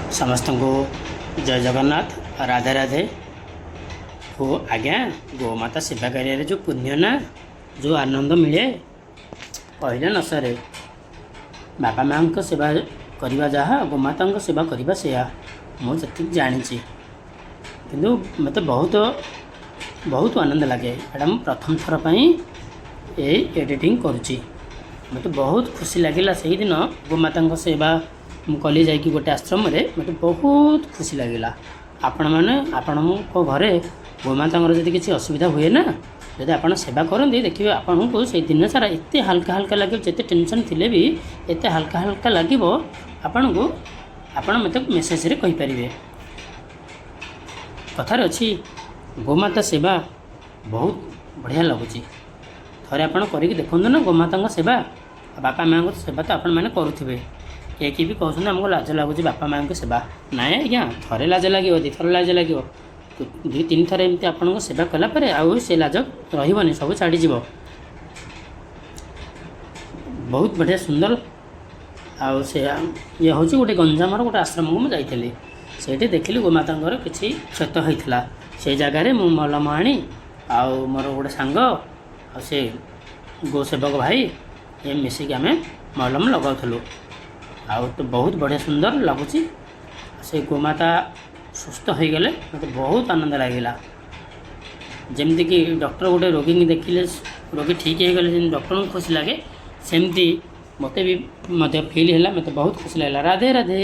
ସମସ୍ତଙ୍କୁ ଜୟ ଜଗନ୍ନାଥ, ରାଧେ ରାଧେ। ଓ ଆଜ୍ଞା, ଗୋମାତା ସେବା କରିବାରେ ଯେଉଁ ପୁଣ୍ୟ ନା, ଯେଉଁ ଆନନ୍ଦ ମିଳେ, କହିଲେ ନ ସରେ। ବାପା ମାଆଙ୍କ ସେବା କରିବା ଯାହା, ଗୋମାତାଙ୍କ ସେବା କରିବା ସେୟା, ମୁଁ ଯେତିକି ଜାଣିଛି। କିନ୍ତୁ ମୋତେ ବହୁତ ବହୁତ ଆନନ୍ଦ ଲାଗେ। ଏଇଟା ମୁଁ ପ୍ରଥମ ଥର ପାଇଁ ଏଇ ଏଡ଼ିଟିଂ କରୁଛି। ମୋତେ ବହୁତ ଖୁସି ଲାଗିଲା ସେଇଦିନ ଗୋମାତାଙ୍କ ସେବା ମୁଁ କଲି ଯାଇକି ଗୋଟେ ଆଶ୍ରମରେ। ମୋତେ ବହୁତ ଖୁସି ଲାଗିଲା। ଆପଣମାନେ ଆପଣଙ୍କ ଘରେ ଗୋମାତାଙ୍କର ଯଦି କିଛି ଅସୁବିଧା ହୁଏ ନା, ଯଦି ଆପଣ ସେବା କରନ୍ତି, ଦେଖିବେ ଆପଣଙ୍କୁ ସେଇ ଦିନ ସାରା ଏତେ ହାଲକା ହାଲକା ଲାଗିବ, ଯେତେ ଟେନସନ୍ ଥିଲେ ବି ଏତେ ହାଲକା ହାଲକା ଲାଗିବ ଆପଣଙ୍କୁ। ଆପଣ ମୋତେ ମେସେଜରେ କହିପାରିବେ। କଥାରେ ଅଛି, ଗୋମାତା ସେବା ବହୁତ ବଢ଼ିଆ ଲାଗୁଛି। ଥରେ ଆପଣ କରିକି ଦେଖନ୍ତୁ ନା ଗୋମାତାଙ୍କ ସେବା। ଆଉ ବାପା ମାଆଙ୍କ ସେବା ତ ଆପଣମାନେ କରୁଥିବେ। କିଏ କିଏ ବି କହୁଛନ୍ତି, ଆମକୁ ଲାଜ ଲାଗୁଛି ବାପା ମାଆଙ୍କ ସେବା। ନାଇଁ ଆଜ୍ଞା, ଥରେ ଲାଜ ଲାଗିବ, 2 ଥର ଲାଜ ଲାଗିବ, ଦୁଇ ତିନି ଥର ଏମିତି ଆପଣଙ୍କ ସେବା କଲା ପରେ ଆଉ ସେ ଲାଜ ରହିବନି, ସବୁ ଛାଡ଼ିଯିବ। ବହୁତ ବଢ଼ିଆ ସୁନ୍ଦର। ଆଉ ସେ ଇଏ ହେଉଛି ଗୋଟେ ଗଞ୍ଜାମର ଗୋଟେ ଆଶ୍ରମକୁ ମୁଁ ଯାଇଥିଲି। ସେଇଠି ଦେଖିଲି ଗୋମାତାଙ୍କର କିଛି କ୍ଷତ ହୋଇଥିଲା। ସେଇ ଜାଗାରେ ମୁଁ ମଲମ ଆଣି ଆଉ ମୋର ଗୋଟେ ସାଙ୍ଗ ଆଉ ସେ ଗୋ ସେବକ ଭାଇ ଏ ମିଶିକି ଆମେ ମଲମ ଲଗାଉଥିଲୁ। ଆଉ ତ ବହୁତ ବଢ଼ିଆ ସୁନ୍ଦର ଲାଗୁଛି। ସେ ଗୋମାତା ସୁସ୍ଥ ହୋଇଗଲେ ମୋତେ ବହୁତ ଆନନ୍ଦ ଲାଗିଲା। ଯେମିତିକି ଡକ୍ଟର ଗୋଟେ ରୋଗୀକି ଦେଖିଲେ, ରୋଗୀ ଠିକ୍ ହେଇଗଲେ ଯେମିତି ଡକ୍ଟରଙ୍କୁ ଖୁସି ଲାଗେ, ସେମିତି ମୋତେ ବି ମଧ୍ୟ ଫିଲ୍ ହେଲା। ମୋତେ ବହୁତ ଖୁସି ଲାଗିଲା। ରାଧେ ରାଧେ।